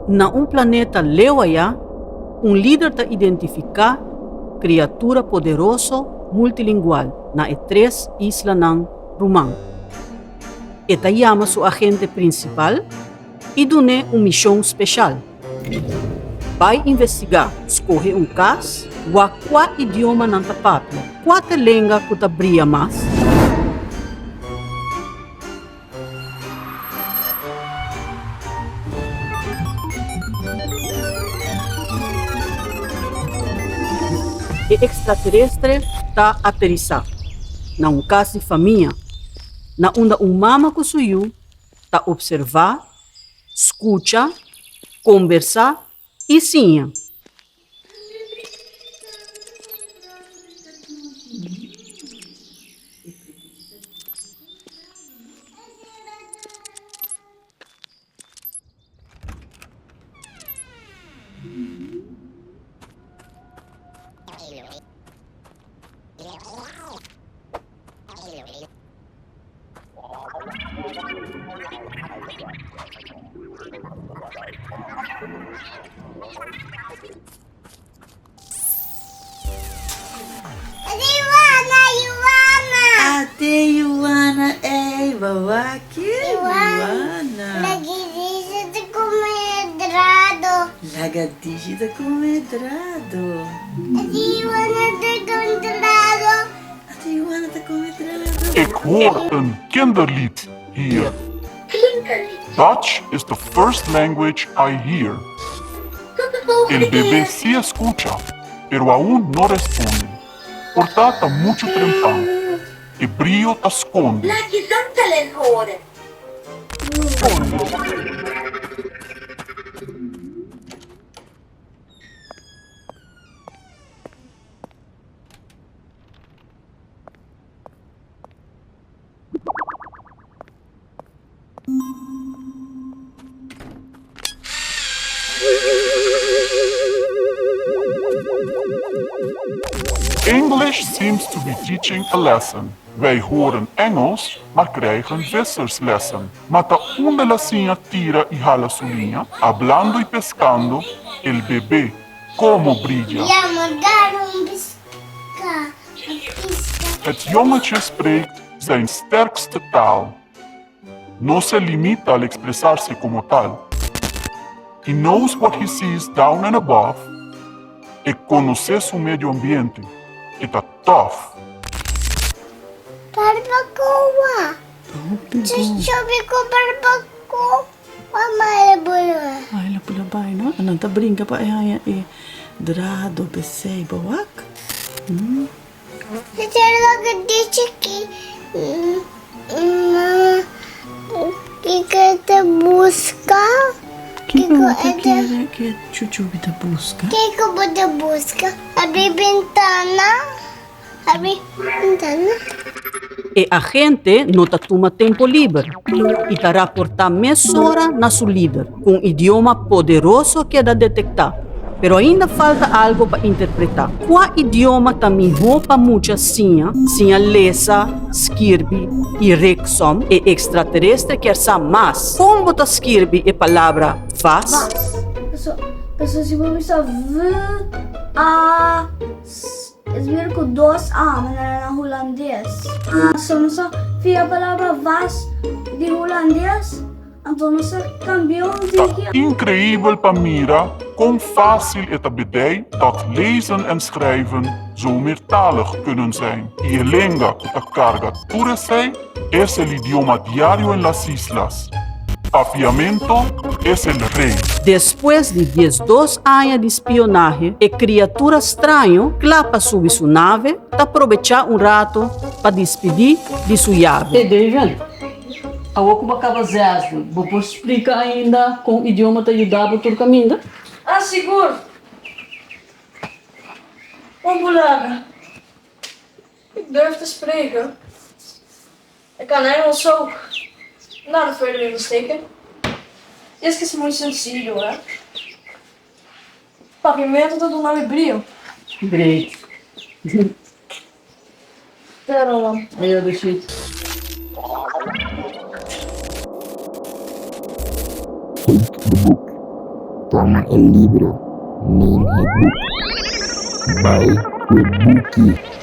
Na un planeta leu ayá, un lider ta identifiká kriatura poderoso multilingual na e tres islanan ruman. E ta yama su agente prinsipal i dun'é un mishon speshal. Bai investigá, skohe un kas, wak kua idioma nan ta papia, kua ta e lenga ku ta bria mas. E ekstraterestre ta aterisá na un kas di famia, na unda un mama ku su yu ta opservá, skucha, kombersá i siña. Ate Yuana ey wawa ke Yuana. Lagadishi ta come drado. Lagadishi ta come drado. Ate Yuana ta come drado. Ate Yuana ta come drado. Ik hoor een kinderlied hier. Dutch is the first language I hear. El bebé sí escucha, pero aún no responde. Por ta ta muchu trempan. E brio ta skonde. Laat je zangtalent horen. Skonde. English seems to be teaching a lesson. Wij horen Engels, maar krijgen visserslessen. Ma ta unda la siña tira y hala su liña? Hablando y pescando, el bebé como brilla. Het jongetje spreekt zijn sterkste taal. No se limita al expresarse como tal. He knows what he sees down and above, E konosé su medio ambiente, e ta tòf. Barbacoa. Chuchubi ku barbacoa mala bula. Ay la bula bai no. Nan ta brinka pa e haña e drado p'esei bo wak. Teacher loke dice ki mama kiko e ta buska. Kiko bo ta kere ku e chuchubi ta buska? Kiko bo ta buska? Abri bentana. Abri bentana. E agente no ta tuma tempo liber i ta raportá mesora na su lider ku un idioma poderoso keda detektá. Pero ainda falta algo pa interpretá. Kua idioma ta mihó pa mucha siña? Siña lesa, skirbi i reksom? E ekstraterestre kier sa mas. Kon bo ta skirbi e palabra vas? Vas. Paso si bo bisa V A S Es bira ku dos A manera na hulandes. So nos a fia palabra vas di hulandes, anto nos a kambia un Ta tiki. increibel pa mira kon fácil e ta bedei dat lezen en schrijven zo meertalig kunnen zijn. I e lenga ku ta karga tur esei es el idioma diario en las islas. Papiamento es el rey. Despues di 12 aña di spionahe, e kriatura straño kla pa subi su nave ta probechá un rato pa dispidí di su yabe. Hey David, awor ku bo a kaba zesde, bo por splika ainda kon idioma ta yuda bo tur kaminda? Ah, sigur! Un bulaga. Ik durf te spreken. Ik kan Engels ook. Nada verder in steken. Es que es muy sencillo, hè? Papiamento ta duna mi brio. Great. Pero man. Ayo de shit. Take the book. Toma e libro, neem het boek. Bai ku e buki.